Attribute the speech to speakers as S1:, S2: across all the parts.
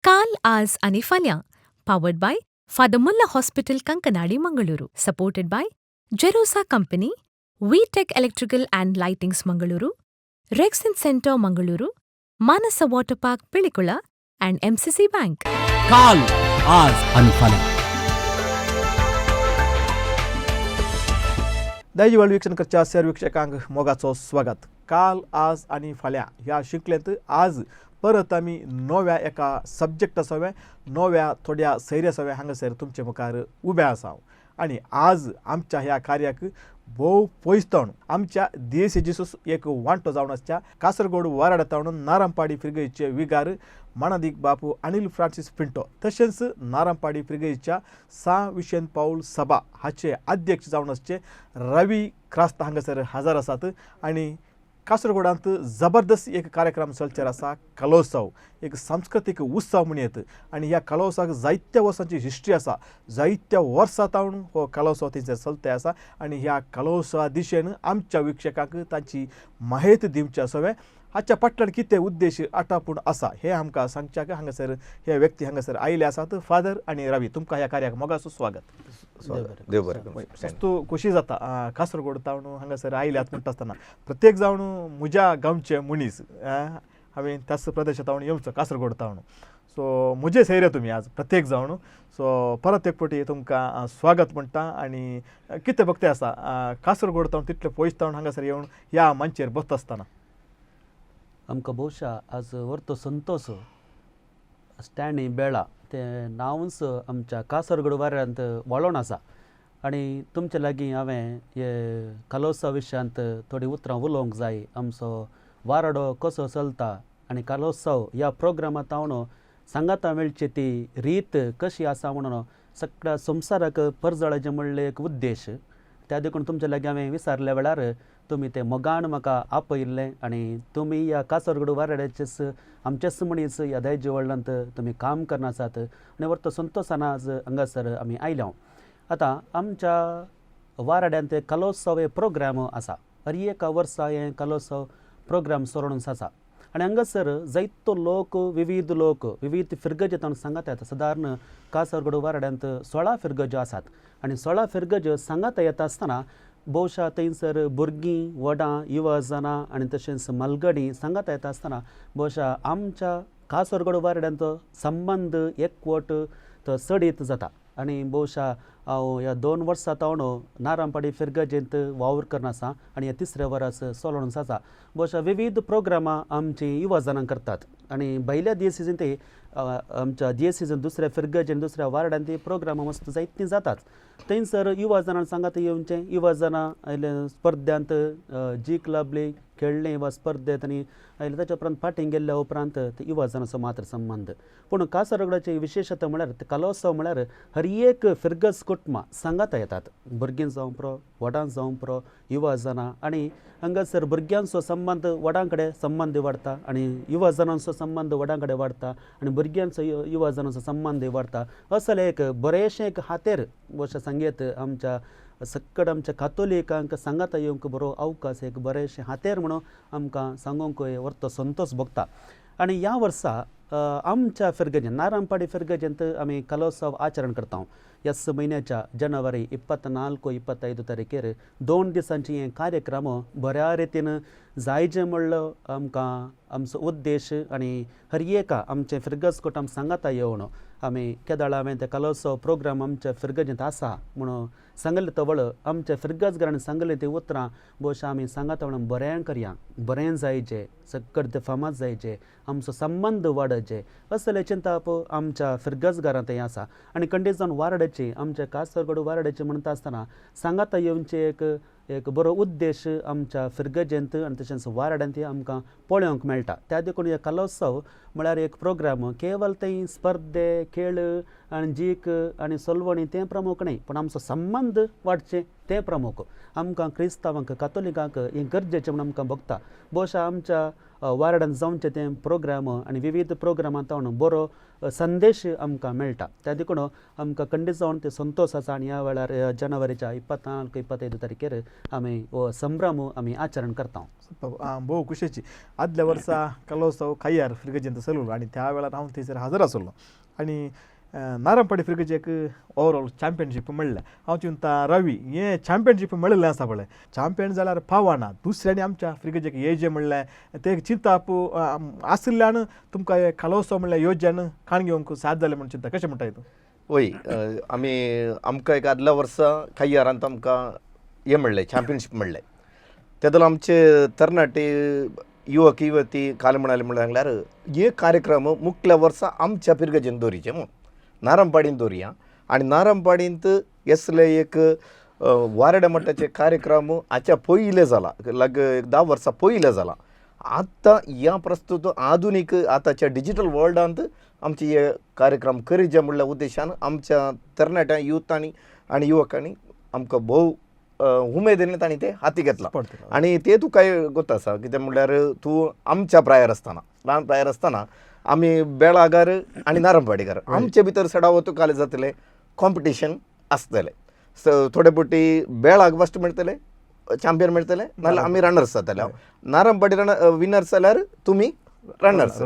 S1: काल, आज आनी फाल्यां. Powered by Father Muller Hospital, Kankanady, Mangaluru. Supported by Jerosa Company, V Tech Electrical and Lightings, Mangaluru, Rexin Centre, Mangaluru, Manasa Water Park, Pilikula and MCC Bank.
S2: काल, आज आणि फाल्यां.
S3: दायजीवाल वीक्षण करच्या सर वीक्षकांक मोगाचो स्वागत. काल, आज आनी फाल्यां ह्या शिंकलेंत आज परत आमी नव्या एका सब्जेक्टा सवे, नव्या थोड्या सैऱ्या सवे हांगासर तुमचे मुखार उबे आसा हांव. आनी आज आमच्या ह्या कार्याक भोव पयस तावन आमच्या दियेसेजीसूस एक वांटो जावन आसच्या कासरगोड वाराडा तावन नारामपाडी फिरगईचे विगार मानादीक बापू अनिल फ्रांसीस पिंटो, तशेंच नारामपाडी फिरगईच्या सा विशेन पाऊल सभा हाचे अध्यक्ष जावन आसचे रवी क्रास्ता हांगासर हजर आसात. आनी कासरगोडांत जबरदस्त एक कार्यक्रम चलचेर आसा, कलोत्सव, एक सांस्कृतीक उत्सव म्हण येत. आनी ह्या कलोत्सवाक जायत्या वर्सांची हिस्ट्री आसा. जायत्या वर्सां तावन हो कलोत्सव थंयसर चलते आसा. आनी ह्या कलोत्सवा दिशेन आमच्या वीक्षकांक तांची माहिती दिवची आसा. हाच्या फाटल्यान कितें उद्देश आटापूण आसा हें आमकां सांगच्याक हांगासर हे व्यक्ती हांगासर आयिल्ले आसात. फादर आनी रवी, तुमकां ह्या कार्याक मोगाचो स्वागत.
S4: देव बरें करूं.
S3: वस्तू खोशी जाता कासरगोड तावन हांगासर आयल्यात म्हणटा आसतना प्रत्येक जावन म्हज्या गांवचे मनीस, हांवें त्याच प्रदेशांत तावन येवचो कासरगोड तावन. सो म्हजे सैरे तुमी आज प्रत्येक जावन. सो परत एक फावटी तुमकां स्वागत म्हणटा. आनी कितें भक्ती आसा कासरगोड तावन तितले पयस तावन हांगासर येवन ह्या मांचेर बसता आसतना?
S5: आमकां भोवशा आज वर्तो संतोष स्टॅनी बेळा तें नांवूच आमच्या कासरगोड वाऱ्यांत वळोन आसा. आनी तुमचे लागीं हांवें हे कालोत्सव विशयांत थोडीं उतरां उलोवंक जाय. आमचो वाराडो कसो चलता आनी कालोत्सव ह्या प्रोग्रामांत हांव सांगाता मेळची ती रीत कशी आसा म्हणून सगळ्या संवसाराक परजळाचें म्हणलें एक उद्देश. त्या देखून तुमचे लागीं हांवें विचारल्या वेळार तुमी तें मोगान म्हाका आपयिल्लें. आनी तुमी ह्या कासरगोड वाराड्याचेच आमचेच मनीस ह्या दायजी व्हडलांत तुमी काम करना आसात आनी वर्त संतोशान आज हांगासर आमी आयल्या. आतां आमच्या वाराड्यांत कलोत्सव हे प्रोग्राम आसा. हर एका वर्सा हें कलोत्सव प्रोग्राम चलून आसा. आनी हांगासर जायतो लोक, विविध लोक, विविध फिरगज ताणें सांगात येता. सादारण कासरगोड वाराड्यांत 16 फिरगज्यो आसात आनी 16 फिरगज्यो सांगात येता आसतना भोवशा थंयसर भुरगीं, व्हडां, युवा जाणां आनी तशेंच मालगडी सांगात येता आसतना भोवशा आमच्या कासरगोड वाराड्यांचो संबंद एकवट तो चडीत जाता. आनी भोवशा हांव ह्या 2 वर्सां तावन नारामपाडी फिरगजेंत वावर करना आसा आनी ह्या तिसऱ्या वरास चलोवन आसा. भोवशा विविध प्रोग्रामां आमची युवा जाणां करतात. आनी भायल्या दियसिजीन ते आमच्या दियसिजीन दुसऱ्या फिरगजेन दुसऱ्या वार्डान ती प्रोग्रामां मस्त जायतीं जातात. थंयसर युवा जाणां सांगात येवचें, युवा जाणां आयले स्पर्ध्यांत जीक लाभली, खेळ्ळें वा स्पर्धेंत आनी आयले ताच्या उपरांत फाटीं गेल्ल्या उपरांत ते युवा जाणांचो मात्र संबंद. पूण कासरगोडाची विशेशता म्हळ्यार कलोत्सव म्हळ्यार हर एक फिरगज कुटुंबां सांगाता येतात. भुरगीं जावं पुरो, व्हडां जावं पुरो, युवा जाणां. आनी हांगासर भुरग्यांचो संबंद व्हडां कडेन संबंद वाडटा आनी युवा जाणांचो संबंद व्हडां कडेन वाडटा आनी भुरग्यांचो युवा जाणांचो संबंद वाडटा. असलें एक बरेंशें एक हातेर अशें सांगयत आमच्या सक्कड आमच्या कातोलिकांक सांगाता येवंक बरो अवकाश एक बरेंशें हातेर म्हणून आमकां सांगूंक वर्तो संतोष भोगता. आनी ह्या वर्सा आमच्या फिरगजेन नारामपाडी फिरगजेंत आमी कलोत्सव आचरण करता. ह्याच म्हयन्याच्या जानेवारी 24 25 तारखेर 2 दिसांचे हे कार्यक्रम बऱ्या रितीन जायचे म्हणलो आमकां आमचो उद्देश. आनी हर एका आमचे फिरगज कुटुंब सांगाता येवन आमी केदाळ हांवें ते कलोत्सव प्रोग्राम आमच्या फिरगजेंत आसा म्हणून सांगलें तवळ आमच्या फिरगजगारान सांगलें ती उतरां भोवशा आमी सांगाता म्हणून बरें करया, बरें जायचें, सक्कड ते फामाद जायचें, आमचो संबंद वाडोवचें असलें चिंतप आमच्या फिरगजगारांत हें आसा. आनी खंडीत जावन वाराड्याची आमच्या कासरगोड वाराड्याची म्हणटा आसतना सांगाता येवचें एक एक बरो उद्देश आमच्या फिरगजेंत आनी तशेंच वाराड्यांत आमकां पळोवंक मेळटा. त्या देखून हे कलोत्सव म्हळ्यार एक प्रोग्राम केवल थंय स्पर्धे, खेळ आनी जीक आनी सोलवणी तें प्रमुख न्हय, पूण आमचो संबंद वाडचें तें प्रमुख. आमकां क्रिस्तांवांक, कातोलिकांक हें गरजेचें म्हूण आमकां भोगता. भोवशा आमच्या वाराड्यांत जावचें तें प्रोग्राम आनी विविध प्रोग्रामांत बरो संदेश आमकां मेळटा. त्या देखून आमकां खंडीत जावन ते संतोश आसा. आनी ह्या वेळार जानेवारीच्या 24 25 तारखेर आमी हो संभ्रम आमी आचरण करता.
S3: भोव खुशेची. आदल्या वर्सा कलोत्सव खय्यार फिरगजेंत चललो आनी त्या वेळार हांव थंयसर हजर आसलो आनी नारंपाडी फिरगजेक ओवरऑल चॅम्पियनशीप मेळ्ळें. हांव चिंता रवी हें चॅम्पियनशीप मेळिल्लें आसा पळय, चॅम्पियन जाल्यार पावना दुसऱ्यांनी आमच्या फिरगजेक हे जें म्हणलें तें चिंताप आशिल्ल्यान तुमकां हे कलोत्सव म्हणल्यार योजन काण घेवंक साथ जालें म्हूण चिंता कशें म्हणटा तूं?
S4: वय, आमी आमकां एक आदल्या वर्सा खय्यारांत आमकां हें म्हणलें, चॅम्पियनशीप म्हणलें. तेदोन आमचे तरणाटे युवक युवती काल म्हणाले म्हणल्यार सांगल्यार हे कार्यक्रम मुखल्या वर्सा आमच्या फिरगजेन दवरिचे म्हूण नारंपाडीन दवरुया. आनी नारंपाडींत असले एक वारड्या मठाचे कार्यक्रम हाच्या पयले जाला, लाग एक 10 वर्सां पयले जाला. आतां ह्या प्रस्तुत आधुनीक आतांच्या डिजीटल वर्ल्डांत आमचे हे कार्यक्रम करीचे म्हणल्या उद्देशान आमच्या तरणाट्या युथांनी आनी युवकांनी आमकां भोव उमेदीन तांणी ते हाती घेतला. आनी ते तुका गोत आसा कितें म्हणल्यार तूं आमच्या प्रायर आसतना, ल्हान प्रायर आसतना आमी बेळागार आनी नारंपाडीकार आमचे भितर सडावत काले जातले कॉम्पिटिशन आसतलें. थोडे पटी बेळाक फस्ट मेळटले, चॅम्पियन मेळटले, नाल्यार आमी रनर्स जातले. नारंपाडी विनर्स जाल्यार तुमी रनर्स.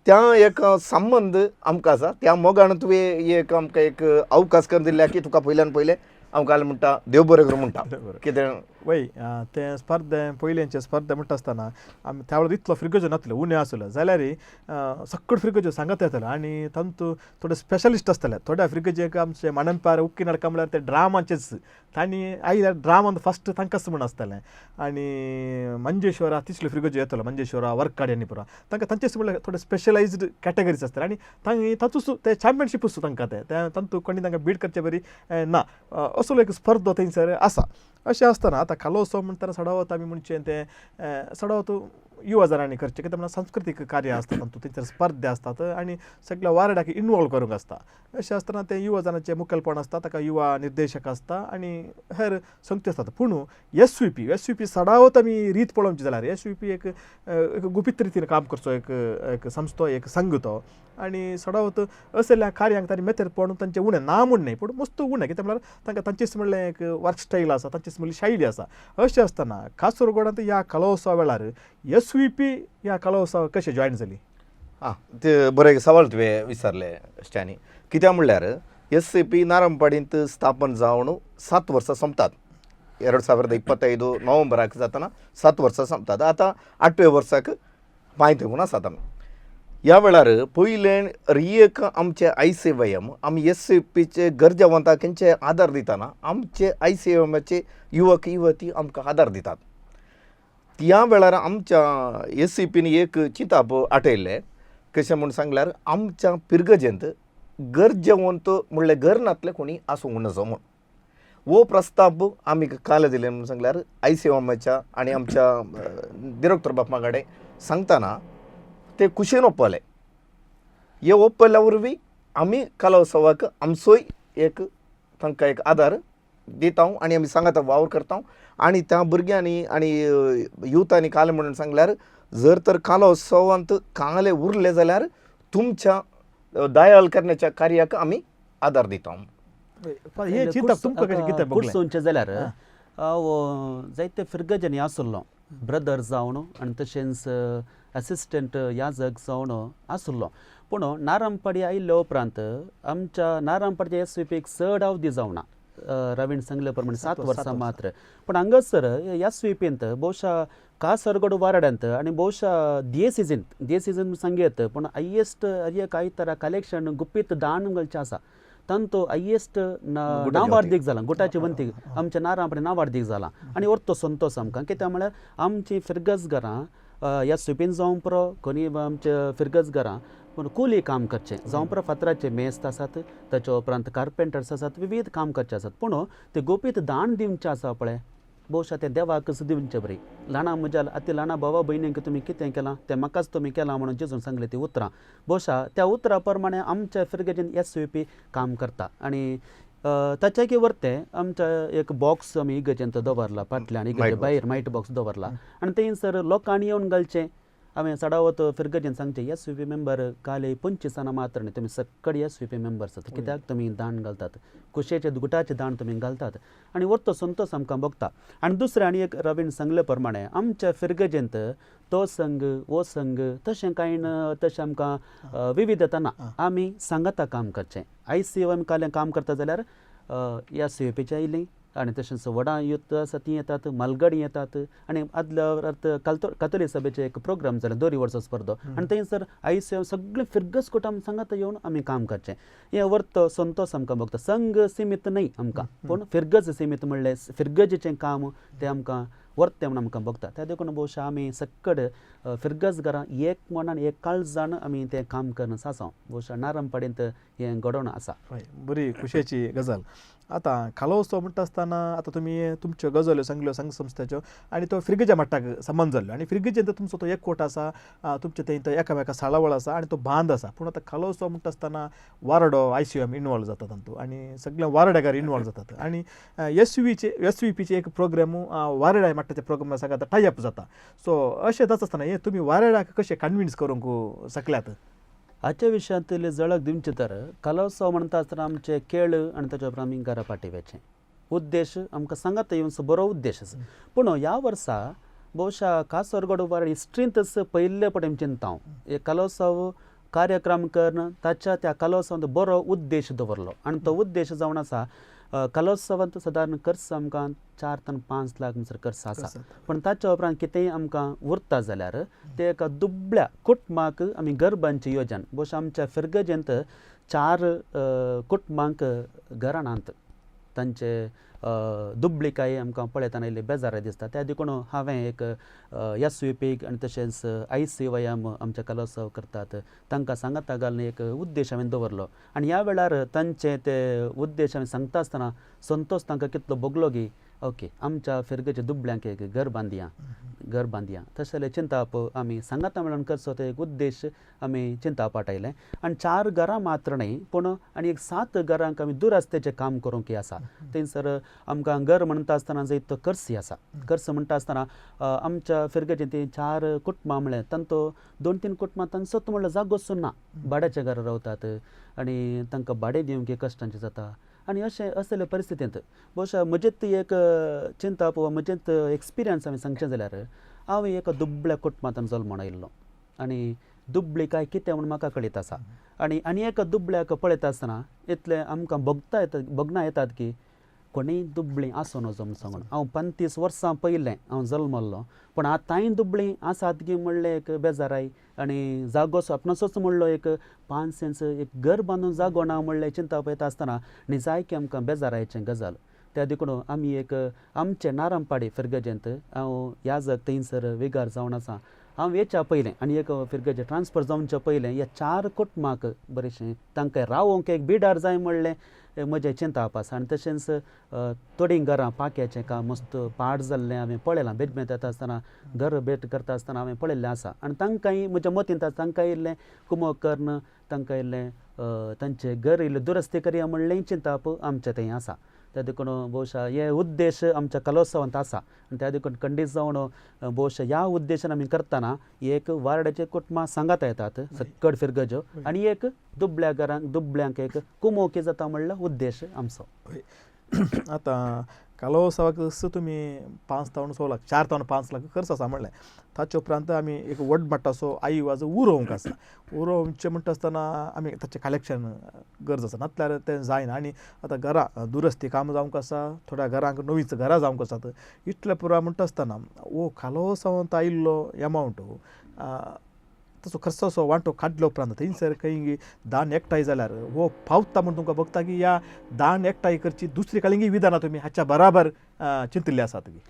S4: त्या एक संबंद आमकां आसा. त्या मोगान तुवें एक आमकां एक अवकाश करून दिल्या की तुका पयल्यान पयलें आमकां म्हणटा देव बरें करूं म्हणटा कितें.
S3: वय, ते स्पर्धे पयल्यांचे स्पर्धे म्हणटा आसतना आमी त्या वेळार इतलो फिरगजो नासलो, उणें आसलो जाल्यार सगळ्यो फिरगज्यो सांगत येताले आनी तातूंत थोडे स्पेशलिस्ट आसताले. थोड्या फिरगजेक आमचे माणमपार उक्की नाटकां म्हणल्यार ते ड्रामाचेच तांणी आयल्यार ड्रामान फस्ट तांकांच म्हण आसतालें. आनी मंजेश्वरा तिसल्यो फिरगज्यो येतालो, मंजेश्वरा वर्काड आनी पुरा तांकां तांचेच म्हणल्यार थोडे स्पेशलायज्ड कॅटेगरीज आसताले आनी तांणी तातूंच ते चॅम्पियनशिपूच तांकां ते तातूंत कोणी तांकां बीट करचे बरी ना असलो एक स्पर्धो थंयसर आसा. अशें आसतना आतां कलोत्सव म्हणटना सडावत आमी म्हणचें तें सडावत युवा जणांनी करचें कित्याक म्हणल्यार सांस्कृतीक कार्य आसता तातूंत थंयसर स्पर्धे आसतात आनी सगळ्या वार्डाक इनवॉल्व करूंक आसता. अशें आसतना तें युवा जणांचें मुखेलपण आसता, ताका युवा निर्देशक आसता आनी हेर संगती आसतात. पूण एस व्ही पी सडावत आमी रीत पळोवची जाल्यार एस व्ही पी एक एक गुपीत रितीन काम करचो एक एक संस्थो, एक संघ तो आनी सडावत असल्या कार्यांक तांणी मेतेरपण तांचें उणें ना म्हूण न्हय पूण मस्त उणें कित्याक म्हणल्यार तांकां तांचीच म्हणलें एक वर्क स्टायल आसा, तांचीच म्हणली शैली आसा. अशें आसतना कासरगोडांत ह्या कलोत्सवा वेळार एस व्ही पी ह्या कलोत्सवाक कशें जॉयन जाली?
S4: आं, ते बरें सवाल तुवें विचारलें स्टॅनी. कित्याक म्हणल्यार एस सी पी नारंपाडींत स्थापन जावन 7 वर्सां सोंपतात. 2025 नोव्हेंबराक जातना 7 वर्सां सोंपतात. आतां 8व्या वर्साक पांय तेकून आसात आमी. ह्या वेळार पयलें रियेक आमचे I C Y M आमी एस सी पीचे गरजेवंताक खंयचे आदार दितना आमचे I C एमाचे युवक युवती आमकां आदार दितात. त्या वेळार आमच्या एस सी पीन एक चिंताप आठयल्लें कशें म्हूण सांगल्यार आमच्या पिरगजेंत गरजेवंत म्हणल्यार घर नातलें कोणी आसूंक नजो म्हूण हो प्रस्ताव आमी काल दिले म्हूण सांगल्यार I C एमाच्या आनी आमच्या डिरेक्टर बापा कडेन सांगतना ते खुशयेन ओपले. हे ओपल्या वरवीं आमी कलोत्सवाक आमचोय एक तांकां एक आदार दिता आनी आमी सांगाता वावर करता. आनी त्या भुरग्यांनी आनी युथांनी काले म्हणून सांगल्यार जर तर कालोत्सवांत काले उरले जाल्यार तुमच्या दयाल करण्याच्या कार्याक आमी आदार दिता.
S3: हें चिंतप तुमकां कशें कितें भोगलें?
S5: कुडसोनचें जाल्यार हांव जायते फिरगजांनी आसलो, ब्रदर जावन आनी तशेंच असिस्टंट याजक जावन आसलो. पूण नारंपाडी आयिल्ल्या उपरांत आमच्या नारंपाडच्या एस व्ही पीक चड अवधी जावना, रवीन सांगले प्रमाणे 7 वर्सां मात्र. पूण हांगासर एस व्ही पींत भोवशा कासरगोड वाराड्यांत आनी भोवशा दिये सिजन सांगयत पूण हायेस्ट एक आयतारा कलेक्शन गुपीत दान घालचें आसा तांतो हायेस्ट नावार्दीक जाला, गुटाचे वंतीक आमच्या नारांपडे नावार्दीक जाला. आनी orto संतोश आमकां कित्याक म्हळ्यार आमची फिरगजगारां ह्या सुपीन जावं पुरो कोणी आमच्या फिरगजगारां पूण कुली काम करचें जावं पुरो फातराचे मेस्त आसात, ताच्या उपरांत कार्पेंटर्स आसात, विविध काम करचे आसात. पूण ते गोपीत दान दिवचें आसा पळय भोवशा तें देवाकच दिवचें बरी. ल्हाना म्हज्या आती ल्हाना भावा भयणींक तुमी कितें केलां तें म्हाकाच तुमी केलां म्हणून जेजून सांगलें ती उतरां. भोवशा त्या उतरां प्रमाणे आमच्या फिरगेजीन एस व्ही पी काम करता. आनी ताच्या वरतें आमच्या एक बॉक्स आमी इगर्जेंत दवरला फाटल्यान इगर्जे भायर मायट बॉक्स दवरला आनी थंयसर लोकांनी येवन घालचें. हांवें चडावत फिरगजेन सांगचें एस व्ही पी मेंबर काल 25 मात्र न्ही, तुमी सक्कड एस व्ही पी मेंबर्स आसात, कित्याक तुमी दान घालतात, कुशेचे गुटाचे दान तुमी घालतात आनी वरतो संतोष आमकां भोगता. आनी दुसरें आनी एक रवीन सांगले प्रमाणे आमच्या फिरगजेंत तो संघ वो संघ तशें कांय तशें आमकां विविधता ना. आमी सांगाता काम करचें. I C M काल काम करता जाल्यार एस व्ही पीचे आयलीं आनी तशेंच वडां युथ आसा तीं येतात, मालगडी येतात आनी आदल्या अर्थ कातोली सभेचे एक प्रोग्राम जाले दोरी वर्सा स्पर्धो आनी थंयसर I C M सगळें फिरगस कुटुंब सांगाता येवन आमी काम करचें. हें वर्त संतोष आमकां भोगता. संघ सिमीत न्हय आमकां, पूण फिरगज सिमीत म्हणलें फिरगजेचें काम तें आमकां वर्तें म्हूण आमकां भोगता. त्या देखून भोवशा आमी सक्कड फिरगज घरां एक मनान एक काळजान आमी तें काम करून आसा. भोवशा नारंपाडींत हें घडोवन आसा.
S3: हय, बरी खुशयेची गजाल. आतां कालोत्सव म्हणटा आसतना आतां तुमी तुमच्यो गजाल्यो सांगल्यो संघ संस्थेच्यो आनी तो फिरगजा मट्टाक संबंद जाल्लो आनी फिरगजेंत तुमचो तो एकवट आसा, तुमचे थंय तो एकामेका साळावळ आसा आनी तो बांद आसा. पूण आतां कालोत्सव म्हणटा आसतना वारडो I C M involve जाता तातूंत आनी सगळे वारडेकार इनवॉल्व जातात आनी एस व्ही पीचे एक प्रोग्राम वारड्या मट्टाचे प्रोग्राम आसा आतां टायप जाता. सो अशें जाता आसतना हें तुमी वारड्याक कशें कन्विन्स करूंक शकल्यात?
S5: हाच्या विशयांतली झळक दिवची तर कालोत्सव म्हणटा आसतना आमचे खेळ आनी ताच्या उपरांत आमी घरा फाटी वचचें उद्देश आमकां सांगात येवन बरो उद्देश आसा. पूण ह्या वर्सा भोवशा कासरगोड वाड हिस्ट्रींतच पयले पटेन चिंता हांव एक कालोत्सव कार्यक्रम करून ताच्या त्या कालोत्सवांत बरो उद्देश दवरलो आनी तो उद्देश जावन आसा कालोत्सवांत सादारण खर्च आमकां 4 ते 5 लाख म्हणसर खर्च आसा. पूण ताच्या उपरांत कितेंय आमकां उरता जाल्यार ते एका दुबळ्या कुटुंबाक आमी गरबांची योजन भोवशा आमच्या फिरगजेंत 4 कुटुंबांक घराणांत तांचे दुबळिकाय आमकां पळयतना इल्ली बेजाराय दिसता. त्या देखून हांवें एक एस व्ही पी आनी तशेंच I C Y M आमचे कालोत्सव करतात तांकां सांगाता घालून एक उद्देश हांवें दवरलो आनी ह्या वेळार तांचे ते उद्देश हांवें सांगता आसतना संतोष तांकां कितलो भोगलो की ओके आमच्या फिरगेच्या दुबळ्यांक एक घर बांदया घर बांदया तशें जाल्यार चिंताप आमी सांगाता मेळून करचो तो एक उद्देश आमी चिंतापाट आयलें आनी 4 घरां मात्र न्हय पूण आनी एक 7 घरांक आमी दुरस्तेचें काम करूंक आसा. थंयसर आमकां घर म्हणटा आसतना जंय तो खर्च आसा, खर्च म्हणटा आसतना आमच्या फिरगेचीं तीं 4 कुटुंबां म्हळ्यार तांचो 2-3 कुटुंबां तांचोच म्हणल्यार जागोच ना, भाड्याच्या घरां रावतात आनी तांकां भाडें दिवंक कश्टांचें जाता आनी अशें असले परिस्थितींत भोवशा म्हजेंच एक चिंतप वा म्हजेंच एक्सपिरियन्स हांवें सांगचें जाल्यार हांव एका दुबळ्या कुटुंबांत जल्मून आयिल्लो आनी दुबळी काय कितें म्हूण म्हाका कळीत आसा आनी आनी एका दुबळ्याक पळयता आसतना इतलें आमकां भोगता येता भोगना येतात की कोणीय दुबळीं आसूं नजो म्हूण सांगून. हांव 35 वर्सां पयलें हांव जल्मल्लो पूण आतांय दुबळीं आसात की म्हणलें एक बेजाराय आनी जागो आपणाचोच म्हणलो एक 5 सेंस एक घर बांदून जागो ना म्हणलें चिंतप येता आसतना निजायकी आमकां बेजारायचें गजाल. त्या देखून आमी एक आमचे नारंपाडी फिरगजेंत हांव याजक थंयसर विगार जावन आसा. हांव येच्या पयलें आनी एक फिरगजे ट्रान्सफर जावच्या पयलें ह्या 4 कुटुंबाक बरेंशें तांकां रावोंक एक बिडार जाय म्हणलें म्हजें चिंतप आसा. आनी तशेंच थोडीं घरां पाक्याचें काम मस्त पाड जाल्लें हांवें पळयलां, बेजमेंत येता आसतना घर भेट करता आसतना हांवें पळयल्लें आसा आनी तांकांय म्हज्या मतींत आसा तांकां इल्लें कुमक करून तांकां इल्लें तांचें घर इल्लें दुरस्ती करया म्हणलें चिंतप आमचें थंय आसा. त्या देखून भोवशा हे उद्देश आमच्या कालोत्सवांत आसा आनी त्या देखून खंडीत जावन भोवशा ह्या उद्देशान आमी करतना एक वार्डाचे कुटुंबां सांगाता येतात सक्कड फिरगज्यो आनी एक दुबळ्या घरांक दुबळ्यांक एक कुमोकी जाता म्हणल्यार उद्देश आमचो.
S3: आतां कालोत्सवाक तुमी 5 तावन 6 लाख 4 तावन 5 लाख खर्च आसा म्हणलें, ताचे उपरांत आमी एक व्हड मट्टाचो आई वाज उरोवंक आसा. उरोवचें म्हणटा आसतना आमी ताचें कलेक्शन गरज आसा, नातल्यार तें जायना. आनी आतां घरां दुरस्ती काम जावंक आसा, थोड्या घरांक नवीच घरां जावंक आसात. इतलें पुराय म्हणटा आसतना हो कालोत्सवांत आयिल्लो एमावंट तसो खर्चाचो वांटो काडलो उपरांत थंयसर खंय दान एकठांय जाल्यार हो पावता म्हूण तुमकां भोगता की ह्या दान एकठांय करची दुसरी काळींगी विधानां तुमी हाच्या बराबर चिंतिल्ली आसात की?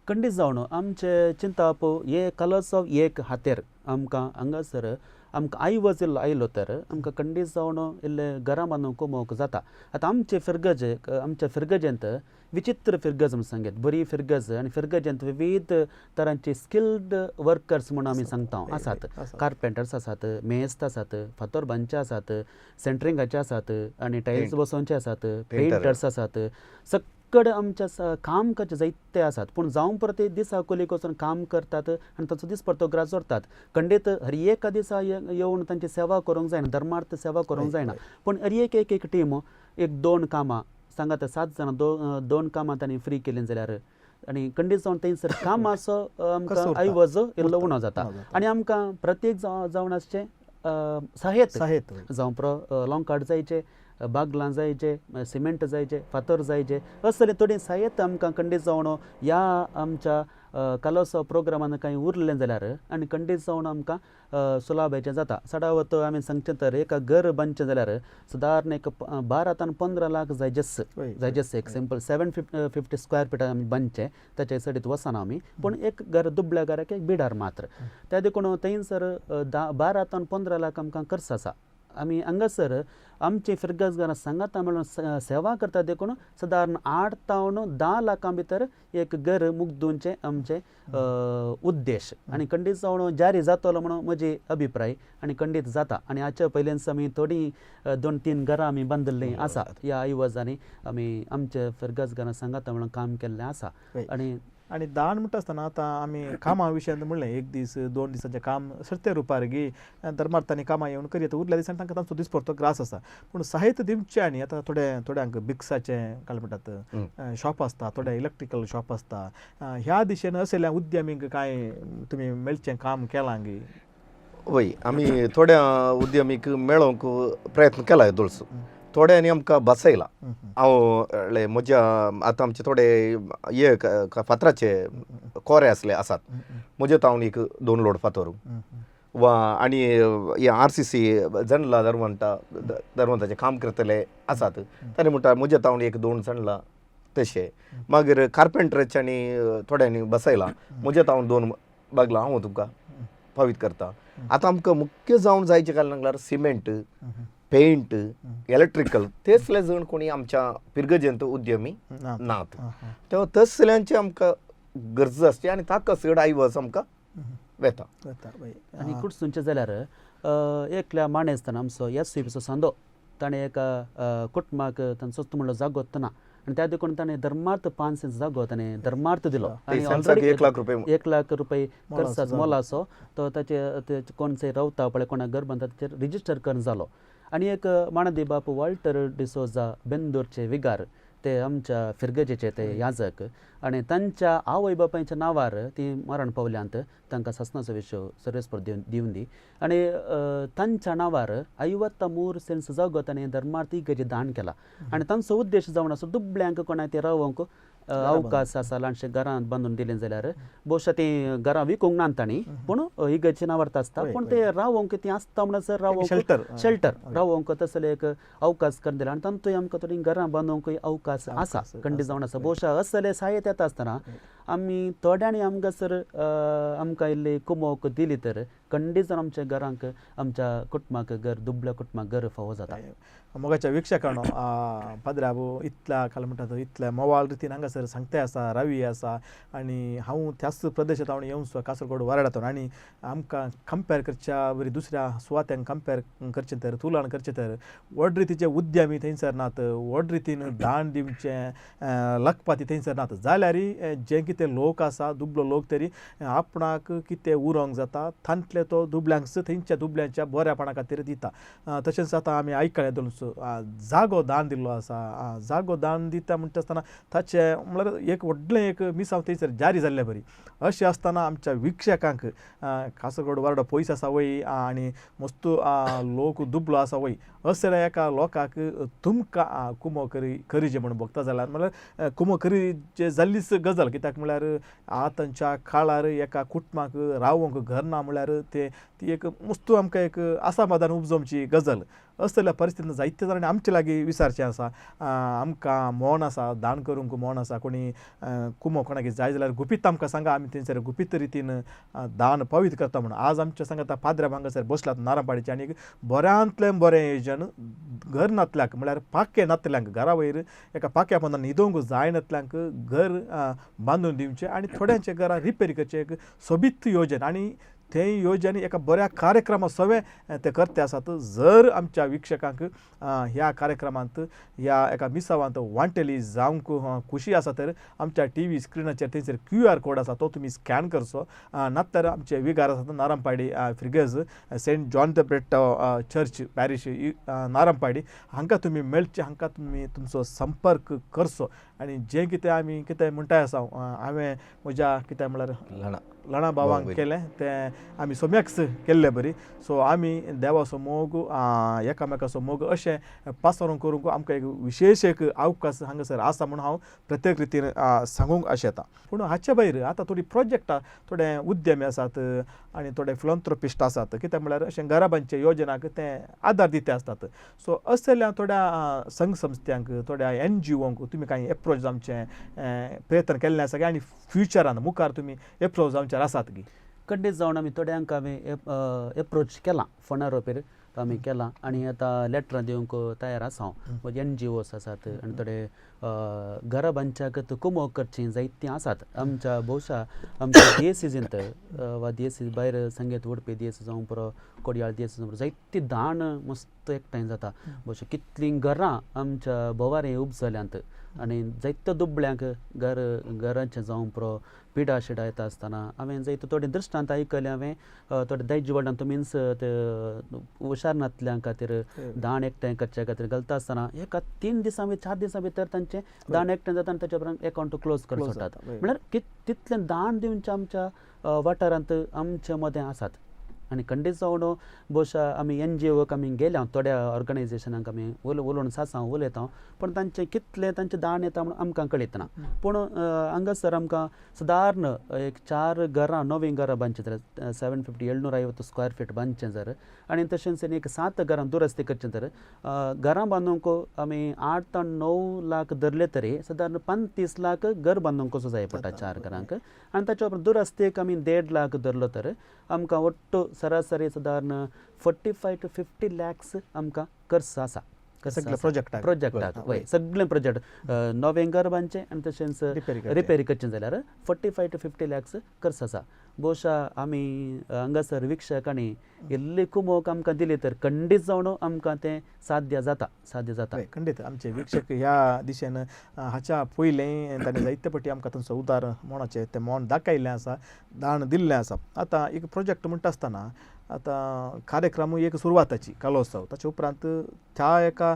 S5: खंडीत जावन आमचें चिंतप हे कालोत्सव एक हातेर आमकां हांगासर आमकां आयवज इल्लो आयलो तर आमकां खंडीत जावन इल्लें घरां बांदून कमोवंक जाता. आतां आमचे फिरगज आमच्या फिरगजेंत विचित्र फिरगज म्हूण सांगत बरी फिरगज आनी फिरगजेंत विविध तरांचे स्किल्ड वर्कर्स म्हूण आमी सांगता आसात. कार्पेंटर्स आसात, मेस्त आसात, फातोर बांदचे आसात, सेंटरिंगाचे आसात आनी टायल्स बसोवचे आसात, पेंटर्स आसात. पुष्कळ आमच्या काम करचे जायते आसात पूण जावं परत दिसा कोलीक वचून काम करतात आनी तांचो दिसपडतो ग्रास जोडतात. खंडीत हर एका दिसा येवन तांची सेवा करूंक जायना, धर्मार्थ सेवा करूंक जायना, पूण हर एक एक एक टीम एक दोन कामां सांगात 7 जाणां 2 कामां तांणी फ्री केलीं जाल्यार आनी खंडीत जावन थंयसर कामाचो आमकां ऐवज इल्लो उणो जाता आनी आमकां प्रत्येक जावन आसचें साहित्य जावं प्रो लोंकाड जायचे, बागलां जायचे, सिमेंट जायचे, फातर जायचे, असले थोडीं साहित्य आमकां खंडीत जावन ह्या आमच्या कालोत्सव प्रोग्रामान कांय उरलें जाल्यार आनी खंडीत जावन आमकां सुलाभायचें जाता. चडावत आमी सांगचें तर एका घर बांदचें जाल्यार सादारण एक 12 ते 15 लाख जायजेच जायजेच. एक सिंपल 750 स्क्वेअर फीट आमी बांदचें, ताचे चडीत वचना आमी, पूण एक घर दुबल्या घराक एक बिडार मात्र त्या देखून थंयसर 12 ते 15 लाख आमकां खर्च आसा. आमी हांगासर आमची फिरगज घरां सांगाता म्हणून सेवा करता देखून सादारण 8 ते 10 लाखां भितर एक घर मुगदूंचें आमचें उद्देश आनी खंडीत जावन जारी जातलो म्हणून म्हजी अभिप्राय आनी खंडीत जाता. आनी हाचे पयल्यान आमी थोडीं 2-3 घरां आमी बांदिल्लीं आसा ह्या ऐवजांनी आमी आमचे फिरगज घरां सांगाता म्हणून काम केल्लें आसा. आनी
S3: आनी दान म्हणटा आसतना आतां आमी कामां विशयांत म्हणलें 1 दीस 2 दिसांचें काम सर्ते रुपार गी धर्मार्थांनी कामां येवन करयत उरल्या दिसांनी तांकां तांचो दिसपडतो ग्रास आसा. पूण साहित्य दिवचें आनी आतां थोडे थोड्यांक बिक्साचें काय म्हणटात शॉप आसता, थोडे इलेक्ट्रिकल शॉप आसता, ह्या दिशेन असल्या उद्यमींक कांय तुमी मेळचें काम केलां गी?
S4: वय, आमी थोड्या उद्यमीक मेळोवंक प्रयत्न केला येदोळचो, थोड्यांनी आमकां बसयला. हांव म्हज्या आतां आमचे थोडे हे फातराचे कोरे आसले आसात, म्हजे तावन एक 2 लोड फातर वा आनी हे RCC जणला धर्मंता धर्मंताचें काम करतले आसात ताणें म्हणटा म्हजे तावन 1-2 जणला तशें. मागीर कार्पेंटराचे आनी थोड्यांनी बसयला, म्हजे तावन 2 बागलां हांव तुमकां पावीत करता. आतां आमकां मुख्य जावन जायचें काय लागल्यार सिमेंट, पेंट, इलेक्ट्रिकल तेसले जण कोणी आमच्या पिरगजेंत उद्यमी नात, तेव्हा तसल्यांची आमकां गरज आसची आनी ताका चड आयवज आमकां वेता.
S5: आनी कुडसूनचें जाल्यार एकल्या माणेस्तान आमचो SCPचो सांदो ताणें एका कुटुंबाक तांचोच म्हणलो जागो ना आनी त्या देखून ताणें धर्मार्थ 5 सेंट जागो ताणें धर्मार्थ दिलो आनी
S4: 1 लाख रुपये
S5: 1 लाख रुपये खर्चाचो मोलाचो तो ताचे कोण रावता पळय कोणाक घर बांदता ताचेर रिजिस्टर करून जालो. आनी एक माणदी बाप वॉल्टर डिसोजा बेंदूरचे विगार ते आमच्या फिरगजेचे ते याजक आनी तांच्या आवय बापायच्या नांवार ती मरण पावल्यांत तांकां सासणाचो विशय सर्वेस्पर दिवन दी आनी तांच्या नांवार 53 सेंट्स जागो ताणें धर्मार्थ इगर्जे दान केला. आनी तांचो उद्देश जावन आसा दुबळ्यांक कोणाक ते रावंक अवकाश आसा ल्हानशे घरांत बांदून दिलें जाल्यार भोवशा तीं घरां विकूंक ना तांणी, पूण इगर्जे नांवार आसता, पूण ते रावंक ती आसता म्हणसर रावंक शेल्टर रावंक तसले एक अवकाश करून दिला आनी तांतूय आमकां थोडीं घरां बांदूंकय अवकाश आसा खंडीत जावन आसा. भोवशा असले साहित्य येता आसतना आमी थोड्यांनी आमकां सर आमकां इल्ली कुमोक दिली तर खंडीत जावन आमच्या घरांक आमच्या कुटुंबाक घर दुबळ्या कुटुंबाक घर फावो जाता.
S3: मोगाच्या वीक्षकांनो पाद्राबो इतल्या काल म्हणटा इतल्या मोवाळ रितीन हांगासर सांगते आसा, रवी आसा आनी हांव त्याच प्रदेशांत हांव येवन कासरगोड वाराडांत आनी आमकां कंपेर करच्या बरी दुसऱ्या सुवात्यांक कंपेर करचें तर तुलना करचें तर व्हड रितीचे उद्यमी थंयसर नात, व्हड रितीन दान दिवचें लखपाती थंयसर नात, जाल्यार जे कितें लोक आसा दुबलो लोक तरी आपणाक कितें उरोंक जाता तांतले तो दुबल्यांक थंयच्या दुबल्यांच्या बऱ्यापणा खातीर दिता. तशेंच आतां आमी आयकलें दोन जागो दान दिल्लो आसा, जागो दान दिता म्हणटा आसतना ताचें म्हणल्यार एक व्हडलें एक मिसांव थंयसर जारी जाल्ले बरी. अशें आसतना आमच्या वीक्षकांक कासरगोड वार्डो पयस आसा वय आनी मस्त लोक दुबलो आसा वय असल्या एका लोकांक तुमकां कुमो करीजे म्हूण भोगता जाल्यार म्हणल्यार कुमो करीजे जाल्लीच गजाल, कित्याक म्हणल्यार आतांच्या काळार एका कुटुंबाक रावंक घर ना म्हणल्यार ते ती एक मस्त आमकां एक असमाधान उपजोवची गजाल. असल्या परिस्थितीन जायते जाणांनी आमचे लागीं विचारचें आसा, आमकां मोन आसा दान करूंक मोन आसा, कोणी कुमो कोणाक जाय जाल्यार गुपीत आमकां सांगा, आमी थंयसर गुपीत रितीन दान पवित्र करता म्हणून. आज आमच्या सांगाता पाद्र्या हांगासर बसलात नारांपाडीचे आनी बऱ्यांतलें बरें येवजण घर नातल्यांक म्हणल्यार पाकें नातल्यांक घरा वयर एका पाक्या पोंदा न्हिदोवंक जायनातल्यांक घर बांदून दिवचें आनी थोड्यांचे घरां रिपेर करचें एक सोबीत योजन. आनी थंय योजने एका बऱ्या कार्यक्रमा सवें ते करते आसात. जर आमच्या वीक्षकांक ह्या कार्यक्रमांत ह्या एका मिसावांत वांटेली जावंक खुशी आसा तर आमच्या टी व्ही स्क्रिनाचेर थंयसर क्यू आर कोड आसा तो तुमी स्कॅन करचो. नातर आमचे विगार आसात नारंपाडी फिर्गज Saint John the Britto church parish Narampadi हांकां तुमी मेळचे, हांकां तुमी तुमचो संपर्क करचो. आनी जें कितें आमी कितें म्हणटाय आसा हांवें म्हज्या कितें म्हळ्यार ल्हाना भावांक केलें तें आमी सम्यक्स केल्ले बरी. सो आमी देवाचो मोग एकामेकाचो मोग अशें पासरून करूंक आमकां एक विशेश एक अवकाश हांगासर आसा म्हूण हांव प्रत्येक रितीन सांगूंक आशेता. पूण हाचे भायर आतां थोडीं प्रोजेक्टां थोडे उद्यमी आसात आनी थोडे फिलंथ्रोपिस्ट आसात कितें म्हळ्यार अशें घराब्यांचे योजनाक ते आदार दिते आसतात. सो असल्या थोड्या संघ संस्थ्यांक थोड्या एन जी ओंक तुमी कांय एप्रोच जावचें प्रयत्न केल्ले आसा आनी फ्युचरान मुखार तुमी एप्रोच जावचेर आसात की?
S5: खंडीत जावन आमी थोड्यांक आमी एप्रोच केलां फोनार वपेर आमी केलां आनी आतां लेटरां दिवंक तयार आसा हांव. एन जी ओस आसात आनी थोडे घरां बांदच्याक कुमोक करचीं जायतीं आसात. आमच्या भोवशा आमच्या दियेसीजींत वा दियेसी भायर संगीत उडपी दियेसी जावं पुरो कोडयाळ दियेसी जावं पुरो जायती दाण मस्त एकठांय जाता. भोवशा कितलीं घरां आमच्या भोवारी उब जाल्यांत आनी जायत्या दुबळ्यांक घर घरांचें जावं पुरो पिडा शिडा येता आसतना हांवें जायते थोडे दृश्टांत आयकलें. हांवें थोडे दायजी वडिलां तुमीच ते हुशार नातल्यां खातीर दाण एकठांय करचे खातीर घालता आसतना एका 3 दिसां भितर 4 दिसां भितर तांचें दाण एकठांय जाता आनी ताच्या उपरांत एकावंट क्लोज करून सोडटात. म्हळ्यार तितलें दाण दिवचें आमच्या वाठारांत आमच्या मदें आसात. आनी खंडीत जावन भोवशा आमी एन जी ओक आमी गेल्या थोड्या ऑर्गनायजेशनांक आमी उलोवन सासां उलयता पूण तांचें कितलें तांचें दाण येता म्हणून आमकां कळयतना. पूण हांगासर आमकां सदारण एक 4 घरां नवीं घरां बांदचीं जाल्यार 750 750 स्क्वेअर फीट बांदचें जर आनी तशेंच एक 7 घरां दुरस्ती करचें तर घरां बांदूंक आमी 8 ते 9 लाख धरले तरी सदारण 35 लाख घर बांदूंक कसो जाय पडटा 4 घरांक आनी ताच्या उपरांत दुरस्तीक आमी 1.5 लाख धरलो तर आमकां वट्टू सरासरी सादारण 45 to 50 lakhs आमकां खर्च आसा. प्रोजेक्टाक वय सगळें प्रोजेक्ट नवें घर बांदचें आनी तशेंच रिपेरी करचें जाल्यार 45 to 50 lakhs खर्च आसा. भोवशा आमी हांगासर वीक्षकांनी इल्ली कुमोक आमकां दिली तर खंडीत जावन आमकां तें साध्य जाता, साध्य जाता.
S3: खंडीत आमचे वीक्षक ह्या दिशेन हाच्या पयलें ताणें जायते पटी आमकां तांचो उदार मोणाचें तें मोण दाखयल्लें आसा, दाण दिल्लें आसा. आतां एक प्रोजेक्ट म्हणटा आसतना आतां कार्यक्रम एक सुरवाताची कलोत्सव ताचे उपरांत त्या एका